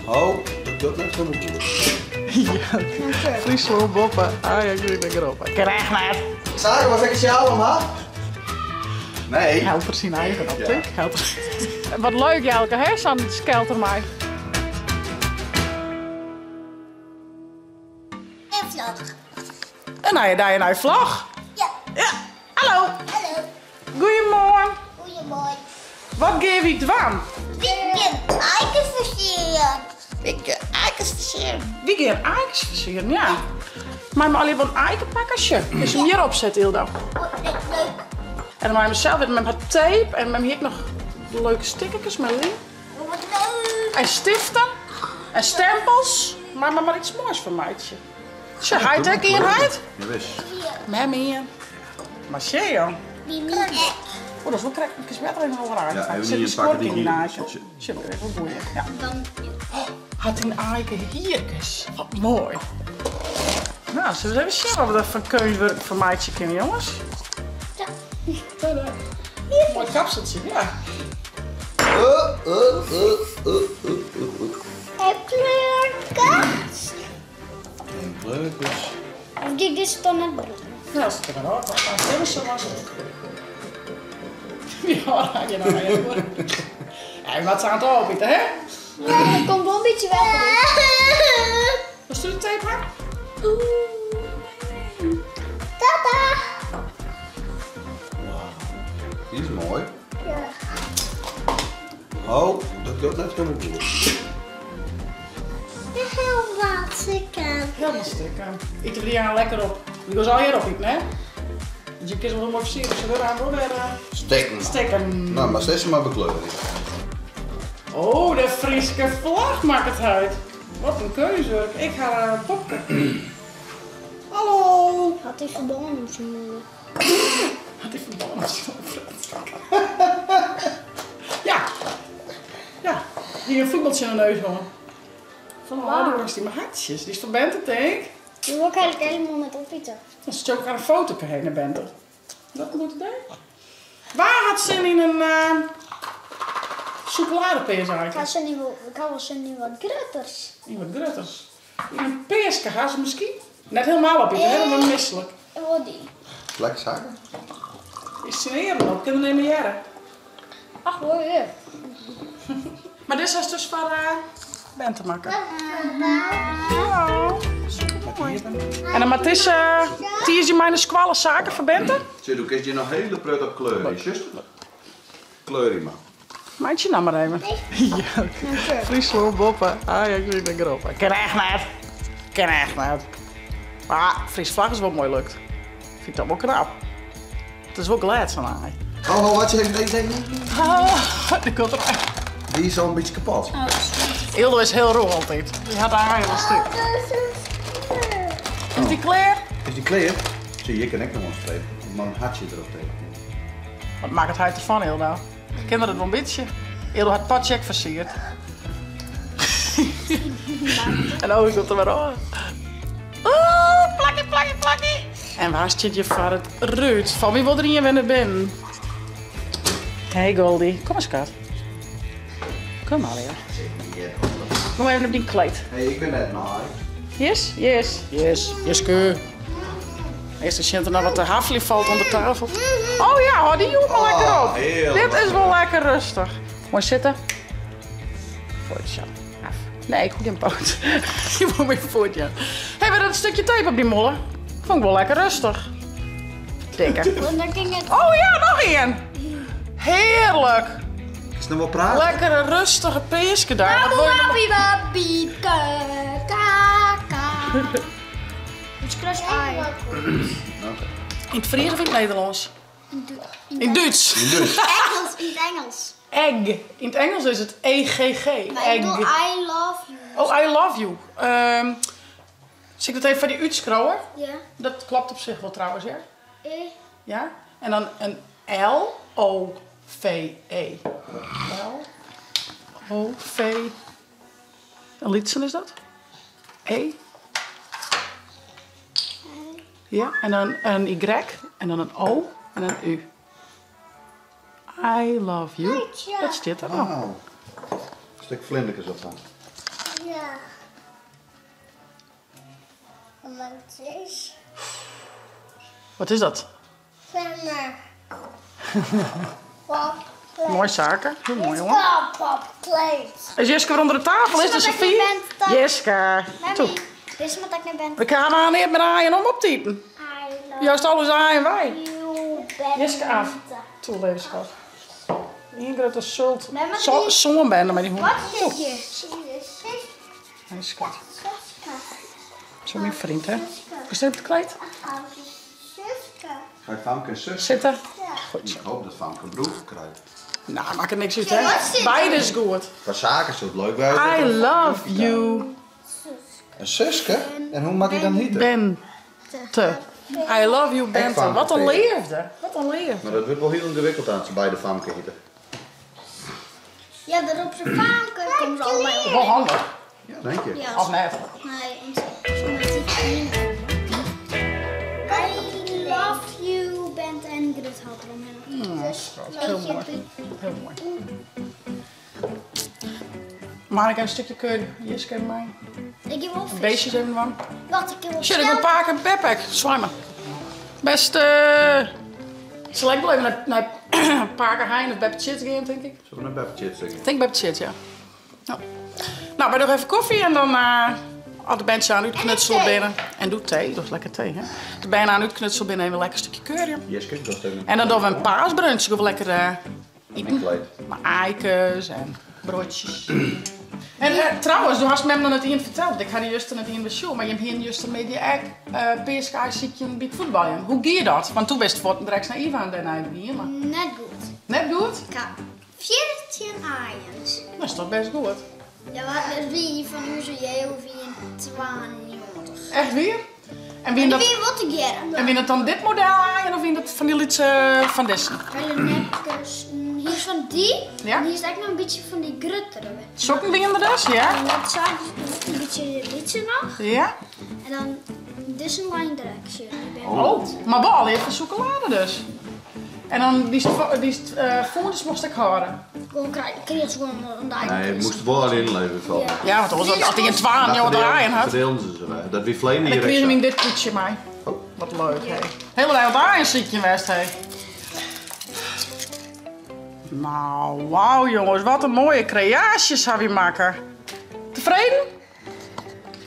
Oh, dat docht net helemaal goed. Ja, Fryslân boppe, Ajax yn de groep. Kin echt net. Sarah, was ik een sjaal om ha? Nee. Helpt er syn eigen op, tink. Helpt Wat leuk, Jelke, hè, sa'n skelter mei. En vlog. In nije dei, in nije vlog. Ja. Ja. Hallo. Hallo. Goeiemoarn. Goeiemoarn. Wat gean wy dwaan? Wy gean aikes fersieren. Wy gean aikes fersieren. Wy gean aikes fersieren, ja. Mei my allegear wol in aike pakke? Sjoch, kinst him hjir opsette, Ildo. Oh, nee, leuk. En dan mei him sels mem hat tape en mem hie ek noch leuke stickerkes mei lym. Oh, wat leuk. En stiften en stempels. Mei my mar iets moais fan meitsje. Sjoch, heit ek ien, heit? Jawis. Mem ien. Mar sjoch, jong. By my ek. Oh, dat is wol krekt in wetter even oer Ja, Zit even een hier pakken die skorpje in hier. aike. Sjoch, dat is wel goeie. Ja. Dan, Oh, hat dyn aike hierkes. Wat moai. Nou, zullen we eens even zien wat we er van keunstwurk van meitsje kunnen, jongens? ja. Tada. Mooi kapseltje, ja. En kleurkes. En kleurtjes. Of dit is dan net broek. Ja, als het er maar op. Maar zo was het. Ja, je nou even. Hé, wat aan het opeten, hè? Ja, er komt wel een beetje water Was doe de tape aan? Tata. Die is mooi. Ja. Oh, dat doet net helemaal goed. Helemaal stukken. Helemaal stukken. Ik doe die aan lekker op. Die was al hier op, hè? Dus je kunt wel mooi versieren. Ze willen aan wel weer Stekken. stekken. Nou, maar steeds maar bekleuren. Oh, de Frieske vlag maakt het uit. Wat een keuze. Ik ga een popke. Hallo. Had hij verband op zijn moeder? Had hij verband op zijn moeder? Ja. Ja. Hier een voetbaltje in de neus, hoor. Van Oh, waar? daar was die mijn hartjes. Die is van Bente, denk ik. Die wil ik eigenlijk helemaal met opeten. Dan zit je ook aan een foto heen naar Bente. Dat moet het doen. Waar had zin in een chocoladepeers Ik eigenlijk? had zin in wel- ik had wel zin in wat grutters. In wat grutters. In een peerske gaan ze misschien. Net helemaal op, hè? Helemaal misselijk. En wat die? Lekker zaken. Is het in eren op? Kunnen nemen jaren. Ach hoor, ja. Maar dit is dus voor Bente maken. Hallo. Supermooi. En dan Matisse, die is je mijn squallen zaken voor Bente? Zie, doe je nog hele prut op kleur, is juist? Kleur die maar. Maatje nou maar even. Ja, Friesland boppe, Ajax in de groep. Ken echt net. Ken echt net. Maar Fries vlag is wel mooi lukt. Vind ik dat wel knap. Het is wel glad van mij. Oh, oh, wat je nee, nee, nee. Ah, die komt er. Die is al een beetje kapot. Ildo is heel roe altijd. Die had haar helemaal stuk. Is die klaar? Is die kleer? Zie je, ik kan ook nog wel strepen. Maar een hartje erop tegen. Wat maakt het hij ervan, Ildo? Kinderen het wel een beetje. Ildo had patchek versierd. En oh, ik komt er maar op. Oeh, plakkie, plakkie, plakkie. En waar zit je voor het Ruud? Van wie wil er hier weer binnen? Hey Goldie, kom eens kat. Kom maar weer. Kom even op die kleed. Hey, ik ben net naar. Yes, yes, yes, yes, keur. Eerst als je er nou wat de hafli valt onder tafel. Oh ja, hoor, die joeg maar lekker Oh, op. heerlijk. Dit is wel lekker rustig. Mooi zitten. Voetje. Af. Nee, ik hoef geen poot. Je moet mijn voetje. Hé, hey, we hebben dat stukje tape op die mollen. Vond ik wel lekker rustig. Dikke. Want dan ging het. Oh ja, nog één. Heerlijk. Is het nou wel praten? Lekkere rustige peeske daar. Wat wil je nog- Wappie wappie ka ka ka. Het is ei. Oké. In het Fries of in het Nederlands? In het Duits. Dus. Engels, in het Engels. Egg. In het Engels is het EGG. Maar ik bedoel, Egg. I love you. Oh, I love you. Zal ik dat even van die uitscrollen? Ja. Dat klopt op zich wel trouwens, hè? E. Ja? En dan een L O V E. L O V. Een liedsen is dat? E. Ja, en dan een Y, en dan een O en een U. I love you. Dat stiet der noch. Wauw. Stik flinderkes op dan. Ja. Wat is? Wat is dat? Vlinder. Mooi zaken. Heel mooi, jongen. Pop, Is Jiske weer onder de tafel? Is de Sophie? Jiske. Toe. Wist wat ik naar ben? We kwamen aan met aaien om op te eten. Juist alles aaien wij. Jiske af. Toe, leven schat. Eén grote zult. Zo'n bende met die hond. Wat is hier? Hey, schat. Zo mijn vriend, hè? Is dit op het kleed? Ga je Famke en zus? Zitten. Goed Ik hoop dat Famke een broer krijgt. Nou, maakt het niks uit, hè? Beide is goed. Qua zaken zou het leuk zijn. I love you, Een zuske? En hoe mag hij dan heten? Bente. I love you, Bente. Famke Wat een tegen. liefde. Wat een liefde. Maar dat wordt wel heel ingewikkeld aan ze beide Famke heten. Ja, dat op zijn Famke komt ze allebei op. Wel handig. Ja, denk je. Ja, Of net. Nee, omdat die I love you, Bente en Grut had eromheen. Heel mooi. Heel mooi. Maar ik heb een stukje curry. Jiske en mij. Ik heb wel vis. Beestjes even warm. Wacht, ik heb wel Shit, ik wil paken en Pepek. Zwaai maar. Beste. Zal ik wel even naar, naar Parker Hein of Beppe Chit gaan, denk ik. Zullen we naar Beppe Chit zeggen? Ik denk Beppe Chit, ja. Ja. Nou, wij nog even koffie en dan eh al de bandje aan uitknutselen En thee. binnen. En doe thee, dat is lekker thee, hè? De bijna aan uitknutselen binnen even een lekker stukje curry. Jiske, dat is even En dan doen we een paasbrunch. Ik wil lekker eh een kleed. maar eikens en broodjes. En eh, trouwens, du hast me nog net iemand verteld. Ik had die juist net iemand show, maar je hebt hier juist een media ek uh, PSK ziekje bij het voetballen. Hoe ging dat? Want toen wist het direct naar Ivan daarna hier, maar Net goed. net goed. Ik heb 14 aaiens. Dat is toch best goed. Ja, wat wie van u zo jij of wie in 92. Echt weer? En wie En dat, wie wat ik hier? en wie dat dan dit model aan of wie dat van die lietse van Dissen? Hele netjes. Hier is van die. Ja? En hier is eigenlijk nog een beetje van die gruttere. Sokken wie er dus, ja? En dat zijn een beetje beetje nog. Ja? En dan dit is een line direction. Ik ben Oh, maar wel even chocolade dus. En dan die, die uh, voerders mocht ik houden. Gewoon krijg kreeg ze gewoon een eigen. Nee, het moest wel alleen leven vallen. Ja. Ja, want dat was dat hij een twaan, joh, draaien had. Verdeelden ze ze. Dat wie vleem En dan hier kreeg je hem in dit koetje mij. Oh. Wat leuk, hè. Hele dag daar een ziekje west, hè. Nou, wauw jongens, wat een mooie creaties hebben we maken. Tevreden?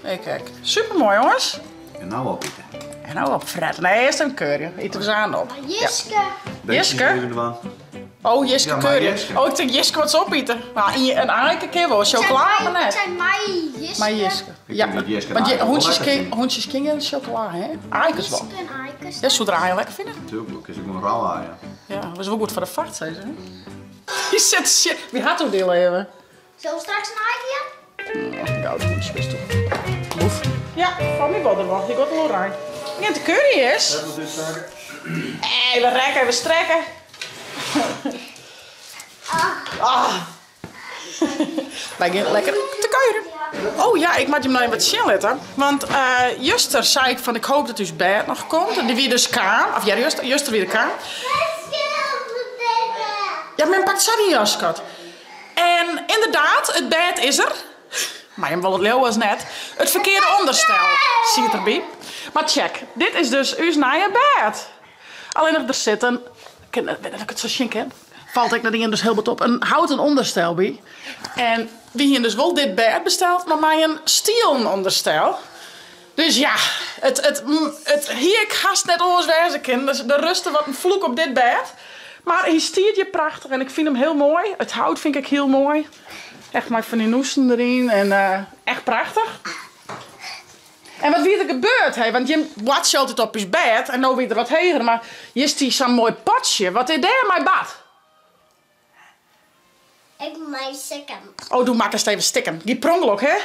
Hey, kijk, supermooi jongens. En nou op eten. En nou op Fred. Nee, eerst een curry. Eten we ze aan op. Maar Jiske. Jiske? Even ervan. Oh, Jiske Ja, maar curry. Jiske. Oh, ik denk Jiske wat ze opeten. Nou, en een eiken keer wel. Chocola, maar Het net. zijn mij Jiske. Maar Jiske. Ik Ja, vind dat Jiske en want je, eiken wel hondjes, lekker king, vinden. hondjes kingen chocola, hè? Eikens wel. Jiske en Eikes. Ja, zodra je lekker vinden. Tuurlijk, is ik een rauw aan, ja. Ja, dat is wel goed voor de vacht, zei ze. hè? Die zit shit. Wie had ook deel even? Zullen we straks een eitje? Oh, gouden hondjes best toch. Boef. Ja, van mij wel er wel. Ik word een oranje. Ja, de curry is. Dat moet dus zaken. Even rekken, even strekken. Ah. Wij gaan lekker te kuieren. Oh ja, ik moet je hem nog even wat zien laten. Want eh juster zei ik van ik hoop dat uw bed nog komt. En die wie dus kwam. Of ja, juster, juster wie er kwam. Ja, men pakt zijn kat. En inderdaad, het bed is er. Maar je wel het leeuw was net. Het verkeerde onderstel ziet erbij. Maar check, dit is dus uw nieuwe bed. Alleen nog er zit een... Ik weet niet of ik het zo zien ken. Valt ik naar die dus heel wat op. Een houten onderstel bij. En wie hier dus wel dit bed besteld, maar mij een stielen onderstel. Dus ja, het, het, het, hier ik gast net oors wezen kind. Dus er rustte wat een vloek op dit bed. Maar hij stiert je prachtig en ik vind hem heel mooi. Het hout vind ik heel mooi. Echt maar van die noesen erin en eh, echt prachtig. En wat wie er gebeurt, hè? Want je watcht altijd op je bed en nou weer er wat heger, maar je is die zo'n mooi potje. Wat is daar mijn bad? Ik mijn second. Oh, doe maar eens even stikken. Die prongelok, hè?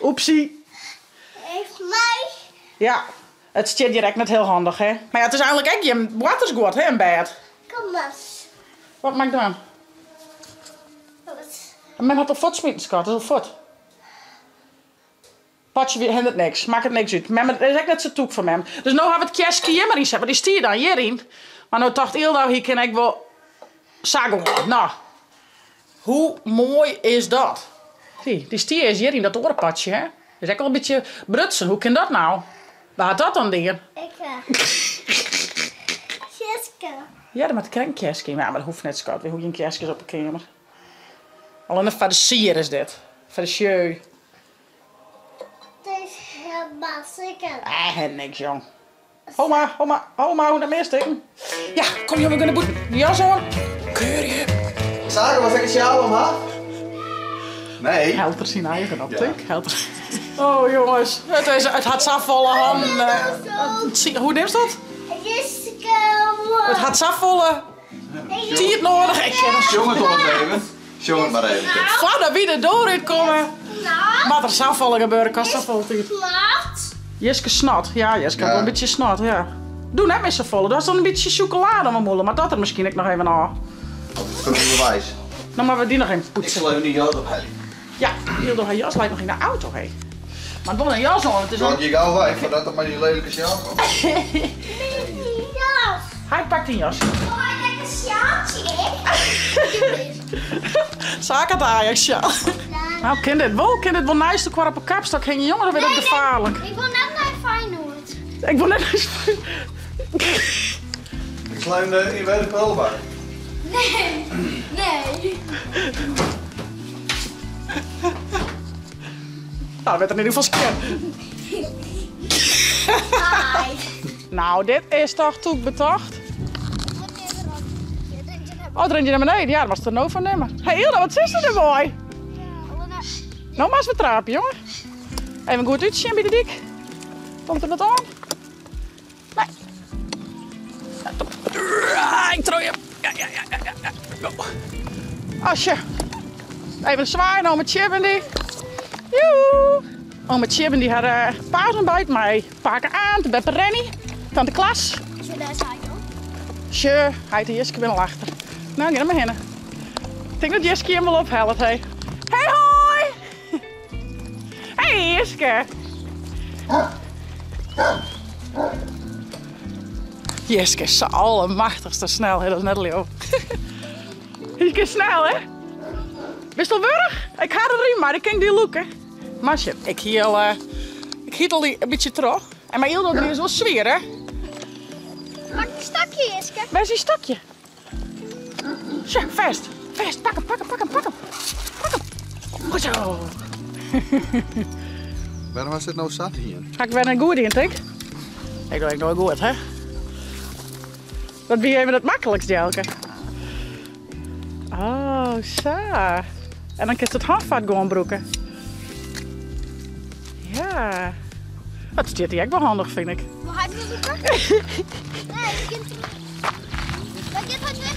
Oepsie. Ik mij. Ja, het stiert direct net heel handig, hè? Maar ja, het is eigenlijk echt je watersgoed, hè, in bed. Kom maar. Wat maakt dan? En men had al fort smitten, schat. Dat is al fort. Potje weer hindert niks. Maakt het niks uit. Mem, het is echt net zo toek van mem. Dus nu hebben we het kerstje hier maar in zetten. Want die stier dan hierin. Maar nou dacht Ilda, hier kan ik wel... Sa gewoan. No, hoe moai is dat? Dy, dy stie earst hjir yn dat oare potsje, hè? Is ek al in bytsje brutsen. Hoe kin dat no? Wa hat dat dan dien? Ik. Kjerske. Ja, der moat krekt in kjerske yn. Ja, mar dat hoecht net, skat. Wy hoege gjin kjerskes op 'e keamer. Allinnich foar de sier is dit. Foar de sjeu. It is helemaal stikken. Eh, niks jong. Ho mar, ho mar, ho mar, net mear stikken. Ja, kom jonge, we gean nei bûten. De jas oan. Keurje. Sake, was ik een sjaal om ha? Nee. Helpt er syn eigen op, tink. Helpt er. Oh jonges, it is, it hat safolle hannen. Hoe neamst dat? It hat safolle tiid noadich. Ik kin Sjong it oars even. Sjong it mar even. Foardat wy de doar útkomme, moat der safolle gebeure, kostet safolle tiid. Jiske snot, ja, Jiske hat wol in bytsje snot, ja. Doe net mear safolle, do hast al in bytsje sjokolade om 'e mûle, moat dat der miskien ek noch even ôf. Dat is foar ûnderweis. No moatte we dy noch even poetse. Ik sil even dy jas ophelje. Ja, Hildo har jas leit noch yn de auto, hé. Mar wol in jas oan, it is al. Gean hjir gau wei foardat er mei dy lelike sjaal komt. Hy pakt dyn jas. Sake hat Ajax sjaal. Nou, kin dit wol? Kin dit wol neist elkoar op 'e kapstok hingje? Jonge, dan wurdt it gefaarlik. Ik wol net nei Feyenoord. Ik wol net nei Feyenoord. Ik sla even yn wer de prullenbak. Nee, nee. Nou, wurdt er yn ieder gefal skjin. Nou, dit is toch tûk betocht? Oh, der rint ien nei beneden. Ja, dêr moatst der no fan nimme. Hey Hilda, wat sitst der moai? No moatst wer traapje, jonge. Even goed útsjen by de dyk. Komt der wat oan? Nee. Ik trou je. Ja, ja, ja, ja, ja. Go. Asje. Even swaaien, ome Tjib en dy. Joe. Ome Tjib en dy har uh, paasontbijt mei pake Aant, beppe Renny, tante Klas. Sjoch, heit en Jiske binne al achter. Nou, gean der mar hinne. Ik tink dat Jiske him wol ophellet, hey. Hey, hoi! Hey Jiske! Jiske is sa allemachtichste snel, hè? Dat is net leau. Jiske is snel, hè? Bist al wurch? Ik ha de riem, mar ik kin dy lûke. Martje, ik hie al, uh, ik hie al in bytsje troch. En mei Ildo is wol swier, hè? Pak een stokje, Jiske. Wêr is dyn stokje? Sjoch, fêst. Fêst, pak him, pak him, pak him, pak him. Pak him. Goed zo. Wêrom hast dit no sa dien? Ha ik wer net goed dien, tink? Ik doch ek noait goed, hè? Dat wie even it maklikst, Jelke. Oh, sa. En dan kinst it hânfat gewoan brûke. Ja. Dat stiet dy ek wol handich, fyn ik. Wol hy brûke? Nee, je kunt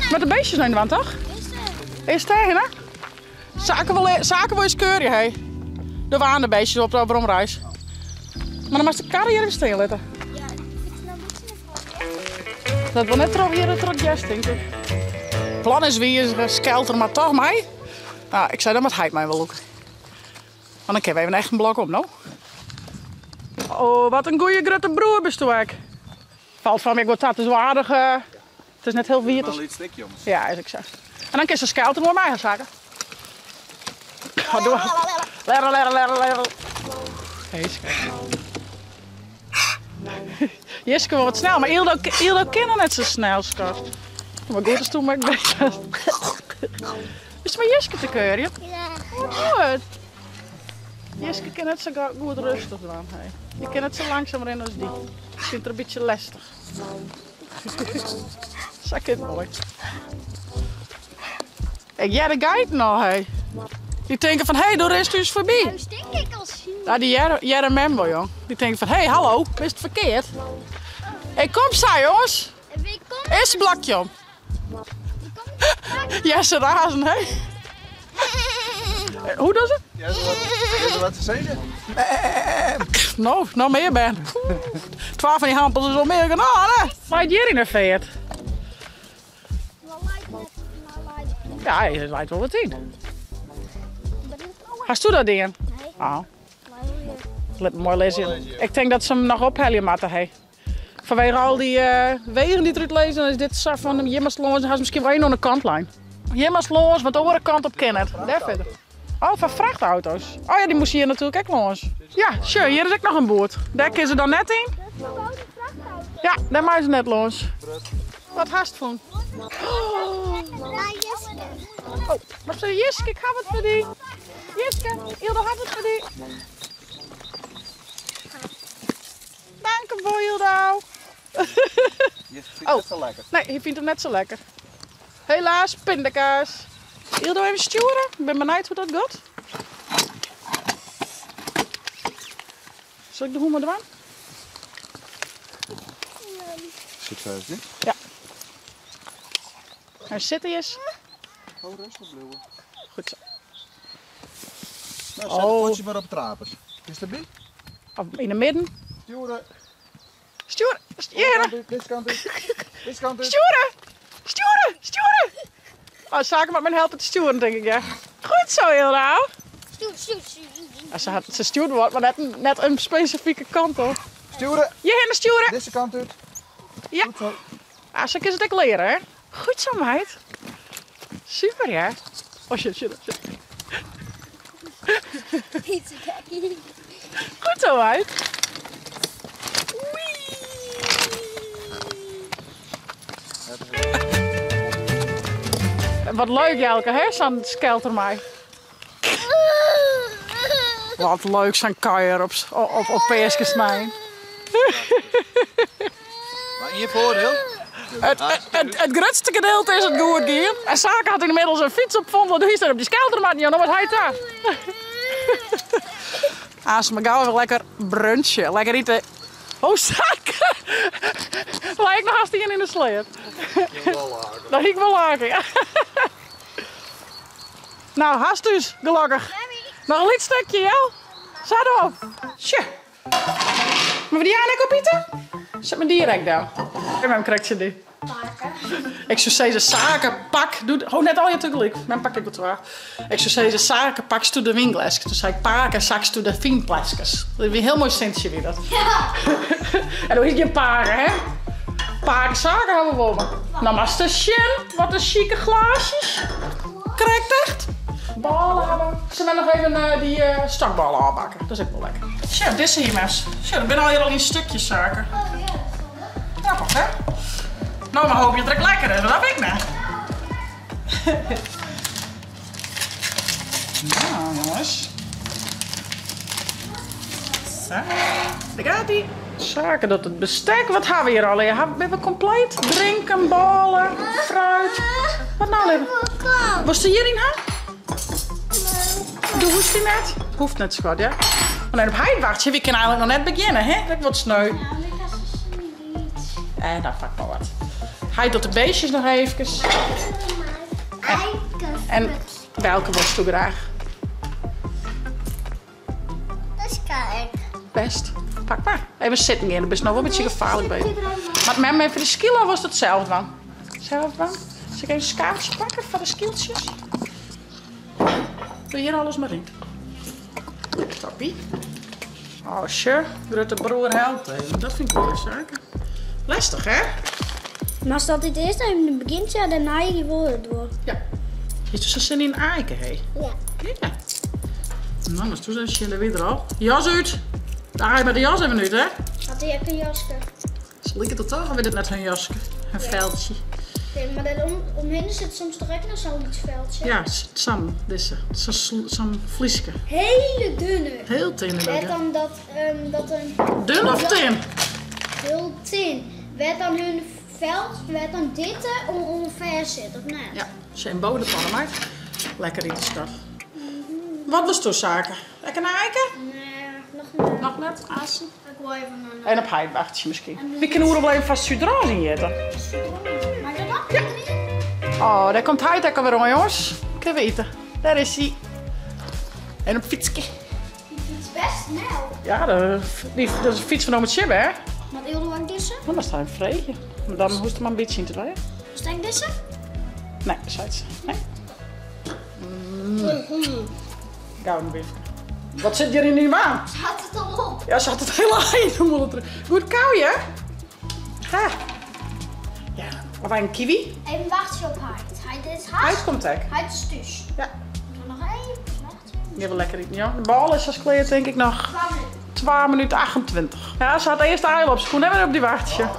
Moat de beestjes noch yn de wand, toch? Is het hè? Saken wol, saken wol eens keurje, hé. De waan de beestjes op de weromreis. Maar dan moatst de karre hjir even stean litte. Ja, ik fyts no in bytsje nei foarren. Dat wol net troch hjir troch it gers, tink ik. Plan is wizige, skelter mar toch mei. Nou, ik sei dan moat heit my wol lûke. Want dan kinne we even echt in blok om, no. Oh, wat in goeie grutte broer bisto ek. Falt fan my ek wol ta, it is wol aardich, it is net hiel wiet. Mar in lyts stikje, jonges. Ja, is ek sa. En dan kinst de skelter moai mei ha, Sake. Oh, doe. Lerre, lerre, lerre, lerre. Hey, schat. Jiske wol wat snel, mar Ildo, Ildo kin noch net sa snel, skat. Maar goed as toen maar ik beter. Is it mei Jiske te keurjen? Ja. Wat goed. Jiske kin net sa goed rêstich dwaan. Hey. Dy kin net sa langsum rinne as dy. Fynt er in bytsje lestich. Sa kin it moai. Ik hear de geiten al, hey. Dy tinke fan, hey, do rinst ús foarby. Nou stink ik al zien. Ja, dy hearre mem wol, jong. Dy tinke fan, hey, hallo, bist ferkeard? Ik kom sa, jonges. En wie komt? Earst in blokje om. Jesse razen, hè? Hoe does it? Ja, is er wat te sizzen? No, noch mear bern. Twa fan dy hampels is al mear genôch, hè? Leit hjir yn 'e feart. Ja, it leit wol wat yn. Hasto dat dien? Nee. Oh. Lit moai lizzen. Ik tink dat se him noch ophelje moatte, hè. Fanwege al dy wegen dy't derút lizze, dan is dit sa fan hjir moatst lâns, dan ha se miskien wol even oan de kant lein. Hjir moatst lâns, want de oare kant op kin net. Dêr fierder. Oh, foar frachtauto's. Oh ja, dy moasten hjir natuerlik ek lâns. Ja, sjoch, hjir is ek noch in boerd. Dêr kinne se dan net yn. Ja, dêr meie se net lâns. Wat hast fûn? Oh, mar se Jiske, ik ha wat foar dy. Jiske, Yldo hat wat foar dy. Dankewol, Yldo. Jiske fynt it net sa lekker. Nee, hy fynt him net sa lekker. Helaas, pindakaas. Yldo even stjoere? Ik bin benijd hoe't dat giet. Sil ik de hûn mar dwaan? Sit fêst, hè? Ja. Hy sit is. Oh, rêstich bliuwe. Goed zo. Nou, set de Oh. potsje mar op de trapers. Is derby? Of yn de midden. Stjoere. Stjoere. Stjoere. Dizze kant út. Dizze kant út. Stjoere. Stjoere. Stjoere. Oh, Sake moat my helpe te stjoeren, tink ik, ja. Goed zo, Yldo. Stjoer, stjoer, stjoer. Ja, se, hat, se stjoert wat, mar net, net in spesifike kant op. Stjoere. Hjir hinne stjoere. Dizze kant út. Ja. Goed zo. Ah, sa kin se it ek leare, hè? Goed zo, meid. Super, ja. Oh, shit, shit, shit. Goed zo, meid. Wat leuk, Jelke, hè? Sa'n skelter mei. Wat leuk, sa'n kuier op, op, op Peaskesnein. Mar ien foardiel. Het, het, het, grutste gedeelte is it goed gien. En Sake hat ynmiddels in fyts opfûn, want hy stiet op dy skelter moatten, joh, no moat hy ta. Aanst mar gau even lekker brunchen, lekker ite. Oh, Sake! Lei ik noch hast ien yn de sleat. Dat hie ik wol lake, ja. Nou, hast ús, gelokkich. Noch in lyts stikje, Jel. Sa do. Sjoch. Moatte we dy aan ek opite? Set my dy rek del. Ik mem krekt tsjin dy. Ik soe sizze, Sake, pak. Doe, oh, net allegear tagelyk. Mem pakt ek wol twa. Ik soe sizze, Sake, paksto de wyngleskes. Toen sei ik, pake, saksto de fynpleskes. Dat wie in hiel moai sintsje, wie dat. En doe hie ik gjin pake, hè? Pake Sake hawwe we wol, mar. No moatst ris sjen, wat in sjike glaasjes. Krekt echt. Bôle hawwe. Sille we noch even dy stokbôle ôfbakke? Dat is ek wol lekker. Sjoch, dizze hier mes. Sjoch, dat binne allegear al yn stikjes saken. Grappich, hè? No, mar hoopje dat it ek lekker is, want dat wit ik net. Nou, jonges. Sa, dêr gaat ie. Saken dat it bestek. Wat ha we hjir allegear? Ha, binne we kompleet? Drinken, bôle, fruit. Wat nou, Libbe? Wolst der hjiryn ha? Do hoechst dy net? Hoecht net, skat, ja. Oh nee, op heit wachtsje, wy kinne eigenlik noch net begjinne, hè? Dat wurdt sneu. Eh, dan pak mar wat. Heit docht de beestjes noch eefkes. En welke wolst do graach? Best. Pak mar. Even sitten gean, do bist no wol in bytsje gefaarlik bezich. Moat mem even de skyl of wolst it sels dwaan? Sels dwaan? Sil ik even in skaaltsje pakke foar de skyltsjes? Doe hjir alles mar yn. Toppie. Oh, sjoch, grutte broer helpt even. Dat fyn ik wol in saak. Lestich, hè? Moatst altyd earst even it begjintsje en dêrnei je wol it doar. Ja. Hiest sa sin yn in aaike, hé? Ja. Ja. No, moatst ris even sjen, dêr wie er al. Jas út! De aai mei de jas even út, hè? Hat hy ek in jaske? Se liket it toch, of is it net hun jaske? Hun feltsje. Nee, mar dêr omhinne sit soms toch ek noch sa'n lyts feltsje? Ja, sa'n dizze. Sa'n flyske. Hele dunne. Heel tin is dat, Wêr't dan dat, dat in... Dun of tin? Heel tin. Wêr't dan hun felt, wêr't dan ditte oan fêst sit, of net? Ja, se in bodepanne, meid. Lekker ite, skat. Wat wolsto, Sake? Ek in aaike? Nee, noch net. Noch net, Asen? Ik wol even in. En op heit wachtsje miskien. Wy kinne oeral wol even fêst sûdrâns ynjitte. Mei ik dat dan? Ja. Oh, dêr komt heit ek alwer oan, jonges. Kinne we ite. Dêr is hy. En op fytske. Dy fyts best snel. Ja, dat is in fyts fan ome Tsjibbe, hè? Moat Ildo ek dizze? Dan moatst even freegje. Mar dan hoechst der mar in bytsje yn te dwaan. Moatst ek dizze? Nee, seit se. Nee. Gouden wyfke. Wat sit hjir yn dyn waan? Se hat it al op. Ja, se hat it hiele ein om terug. Goed kauwen, hè? Ha. Ja, of in kiwi. Even wachtsje op heit. Heit is hast. Heit komt ek. Heit is thús. Ja. Nog even wachtsje. Gean we lekker iten, ja. De bôle is as klear, tink ik noch. 2 minuten 28. Ja, se hat earst de eil op. Se koe net mear op dy wachtsje.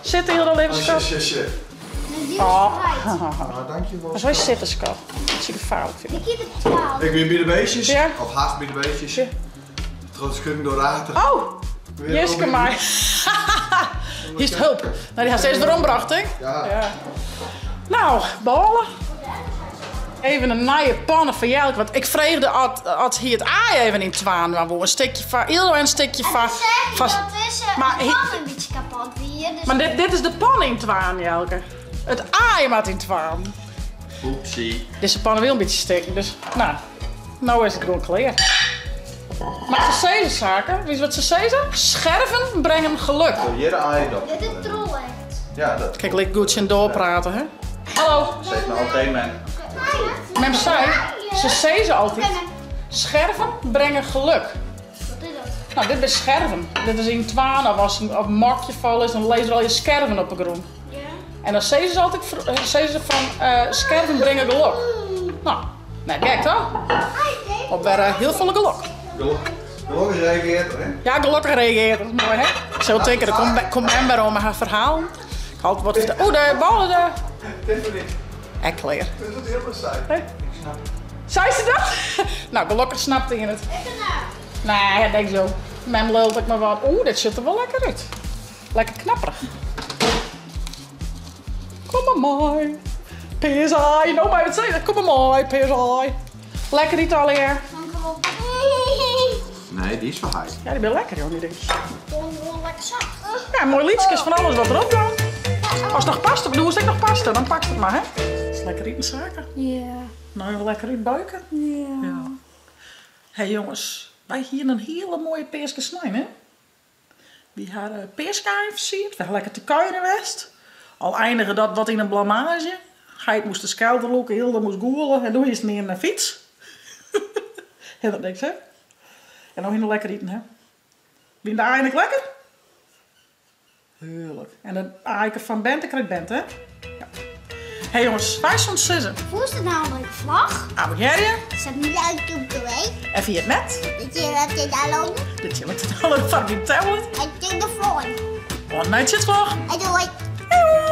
Sit hiel al even, skat. Shit, shit. Oh. Nou, dankjewel. As wy sitte, skat. Dat is gefaarlik, fyn ik. Ik kies de 12. Ik bin by de beestjes. Ja. Of hast by de beestjes. Ja. Troch de skutting door achter. Oh! Jiske mei. Hiest hulp. No, dy hast earst werombrocht, hè? Ja. Ja. No, bôle. Even in nije panne foar Jelke, want ik frege oft, oft hy it aai even yn twaen dwaan woe. In stikje foar Ildo en in stikje foar... En dat is Maar de hy- pan in bytsje kapot wie. Dus Maar dit, dit is de panne yn twaen, Jelke. It aai moat yn twaen. Oepsie. Dizze panne wil in bytsje stikken, dus no, no is it gewoan klear. Mar se sizze saken, witst wat se sizze? Scherven brengen geluk. Hjir de aai dat. Dit is troll echt. Ja, dat. Kijk, lekker goed zien doorpraten, hè? Hallo. Zeg nou oké, man. Mem sei, se sizze altyd, scherven brengen geluk. Wat is dat? No, dit binne scherven. Dit is yn twaen, of as in of mokje fol is, dan lizze der allegear skerven op 'e grûn. Ja. En dan sizze se altyd, sizze se fan, skerven bringe gelok. No, net gek toch? Op wer hiel folle gelok. Gelokkich reagearret er, hè? Ja, gelokkich reagearret er. Dat is moai, hè? Ik sil tinke, der komt, komt mem wer oan mei har ferhalen. Ik ha wat ferteld. Oeh, de bôle de. Tiffany. Ek klear. Dat is wat hiel sei. Hè? Ik snap it. Sei se dat? No, gelokkich snapte ien it. Nee, dat denk zo. Mem lult ek mar wat. Oeh, dit sjocht der wol lekker út. Lekker knapperich. Kom mar mei. Peasaai. No mei wat sizze. Kom mar mei, peasaai. Lekker ite allegear. Nee, dy is foar heit. Ja, dy binne lekker joh, dy dinkjes. Gewoon lekker zacht. Ja, moai lytskes fan alles wat derop dan. Ast noch pasta, do woest ek noch pasta, dan pakst it mar, hè? Is lekker iten, Sake? Ja. No even lekker útbuike? Ja. Ja. Hé jonges, wy hiene in hiele moaie peaskesnein, hè? Wy ha peaskaaien fersierd, we ha lekker te kuieren west. Al einige dat wat yn in blamaazje. Heit moast de skelter lûke, Hilda moast gûle en doe hiest nearne in fyts. Hinderet niks, hè? En no hiene we lekker iten, hè? Wiene de aaien ek lekker? Hearlik. En it aaike fan Bente krijt Bente, hè? Ja. Hé jonges, wy soene sizze. Hoe is het namelijk vlag? Abonnearje. Zet me leuk op de weg. En ferjit net. Dat je dat je downloaden. Dat je dat downloaden foar dyn tablet. En telefoon. Oant nei tsjitsvlog. En doei. Doei.